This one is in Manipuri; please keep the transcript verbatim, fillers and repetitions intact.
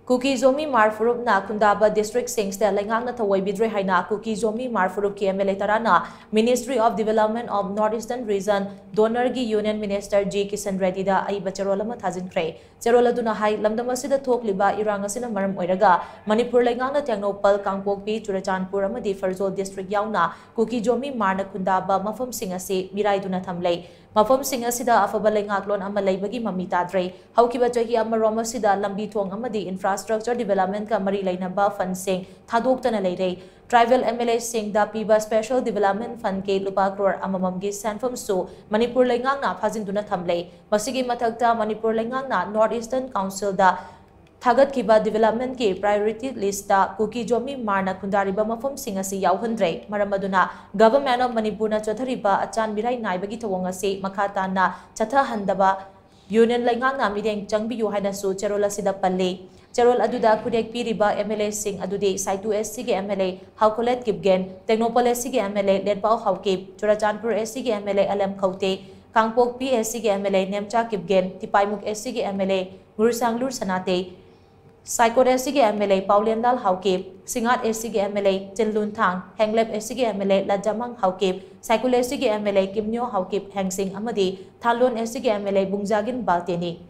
ꯀꯨꯀꯤ ꯖꯣꯃꯤ ꯃꯥꯔ ꯐꯨꯔꯨꯞꯅ ꯈꯨꯟꯗꯥꯕ ꯗꯤꯁꯇ꯭ꯔꯤꯛꯁꯤꯡꯁꯤꯗ ꯂꯩꯉꯥꯛꯅ ꯊꯑꯣꯏꯕꯤꯗ꯭ꯔꯦ ꯍꯥꯏꯅ ꯀꯨꯀꯤ ꯖꯣꯃꯤ ꯃꯥꯔ ꯐꯨꯔꯨꯞꯀꯤ M L A ꯇꯔꯥꯅ Ministry of Development of North Eastern Region DoNER ꯒꯤ Union Minister G ꯀꯤꯁꯟ ꯔꯦꯗꯤꯗ ꯑꯏꯕ ꯆꯦꯔꯣꯜ ꯑꯃ ꯊꯥꯖꯤꯟꯈ꯭ꯔꯦ꯫ ꯆꯦꯔꯣꯜ ꯑꯗꯨꯅ ꯍꯥꯏ, ꯂꯝꯗꯝ ꯑꯁꯤꯗ ꯊꯣꯛꯂꯤꯕ ꯏꯔꯥꯡ ꯑꯁꯤꯅ ꯃꯔꯝ ꯑꯣꯏꯔꯒ ꯃꯅꯤꯄꯨꯔ ꯂꯩꯉꯥꯛꯅ ꯇꯦꯡꯅꯧꯄꯜ, ꯀꯥꯡꯄꯣꯛꯄꯤ, ꯆꯨꯔꯆꯥꯟꯄꯨꯔ ꯑꯃꯗꯤ ꯐꯔꯖꯣꯜ ꯗꯤꯁꯇ꯭ꯔꯤꯛ ꯌꯥꯎꯅ ꯀꯨꯀꯤ ꯖꯣꯃꯤ ꯃꯥꯔꯅ ꯈꯨꯟꯗꯥꯕ ꯃꯐꯝꯁꯤꯡ ꯑꯁꯤ ꯃꯤꯔꯥꯏꯗꯨꯅ ꯊꯝꯂꯦ꯫ ꯃꯐꯝꯁꯤꯡ ꯑꯁꯤꯗ ꯑꯐꯕ ꯂꯩꯉꯥꯛꯂꯣꯟ ꯑꯃ ꯂꯩꯕꯒꯤ ꯃꯃꯤ ꯇꯥꯗ꯭ꯔꯦ꯫ ꯍꯧꯈꯤꯕ ꯆꯍꯤ ꯑꯃꯔꯣꯝ ꯑꯁꯤꯗ ꯂꯝꯕꯤ ꯊꯣꯡ ꯑꯃꯗꯤ infrastructure development ꯀ ꯃꯔꯤ ꯂꯩꯅꯕ fund ꯁꯤꯡ ꯊꯥꯗꯣꯛꯇꯅ ꯂꯩꯔꯦ꯫ Tribal M L A ꯁꯤꯡꯗ ꯄꯤꯕ Special Development Fund ꯀꯤ ꯂꯨꯄꯥ ꯀ꯭ꯔꯣꯔ ꯑꯃꯃꯝꯒꯤ ꯁꯦꯟꯐꯝꯁꯨ ꯃꯅꯤꯄꯨꯔ ꯂꯩꯉꯥꯛꯅ ꯐꯥꯖꯤꯟꯗꯨꯅ ꯊꯝꯂꯦ꯫ ꯃꯁꯤꯒꯤ ꯃꯊꯛꯇ ꯃꯅꯤꯄꯨꯔ ꯂꯩꯉꯥꯛꯅ North Eastern Council ꯗ ꯊꯥꯒꯠꯈꯤꯕ development ꯀꯤ priority list ꯇ ꯀꯨꯀꯤ ꯖꯣꯃꯤ ꯃꯥꯔꯅ ꯈꯨꯟꯗꯥꯔꯤꯕ ꯃꯐꯝꯁꯤꯡ ꯑꯁꯤ ꯌꯥꯎꯍꯟꯗ꯭ꯔꯦ꯫ ꯃꯔꯝ ꯑꯗꯨꯅ Government of ꯃꯅꯤꯄꯨꯔꯅ ꯆꯠꯊꯔꯤꯕ ꯑꯆꯥꯟ ꯃꯤꯔꯥꯏ ꯅꯥꯏꯕꯒꯤ ꯊꯧꯑꯣꯡ ꯑꯁꯤ ꯃꯈꯥ ꯇꯥꯅ ꯆꯠꯊꯍꯟꯗꯕ Union ꯂꯩꯉꯥꯛꯅ ꯃꯤꯠꯌꯦꯡ ꯆꯪꯕꯤꯌꯨ ꯍꯥꯏꯅꯁꯨ ꯆꯦꯔꯣꯜ ꯑꯁꯤꯗ ꯄꯜꯂꯤ꯫ ꯆꯦꯔꯣꯜ ꯑꯗꯨꯗ ꯈꯨꯗꯦꯛ ꯄꯤꯔꯤꯕ M L A ꯁꯤꯡ ꯑꯗꯨꯗꯤ ꯁꯥꯏꯇꯨ S C ꯒꯤ M L A ꯍꯥꯎꯈꯣꯂꯦꯠ Kipgen, Tengnoupal S C ꯒꯤ M L A ꯂꯦꯠꯄꯥꯎ Haokip, Churachandpur S C ꯒꯤ M L A ꯑꯂꯦꯝ ꯈꯧꯇꯦ, Kangpokpi S C ꯒꯤ M L A Nemcha Kipgen, ꯇꯤꯄꯥꯏꯃꯨꯛ S C ꯒꯤ M L A ꯃꯨꯔꯁꯥꯡꯂꯨꯔ ꯁꯅꯥꯇꯦ, ꯁꯥꯏꯀꯣꯠ S C ꯒꯤ M L A ꯄꯥꯎꯂꯦꯟꯂꯥꯜ Haokip, ꯁꯤꯡꯉꯥꯠ S C ꯒꯤ M L A ꯆꯤꯟꯂꯨꯟꯊꯥꯡ, ꯍꯦꯡꯂꯦꯞ S C ꯒꯤ M L A ꯂꯖꯃꯪ Haokip, ꯁꯥꯏꯀꯨꯜ S C ꯒꯤ M L A ꯀꯤꯝꯅ꯭ꯌꯣ ꯍꯥꯎꯀꯤꯞ ꯍꯦꯡꯁꯤꯡ ꯑꯃꯗꯤ ꯊꯥꯂꯣꯟ S C ꯒꯤ M L A ꯕꯨꯡꯖꯥꯒꯤꯟ ꯕꯥꯜꯇꯦꯅꯤ꯫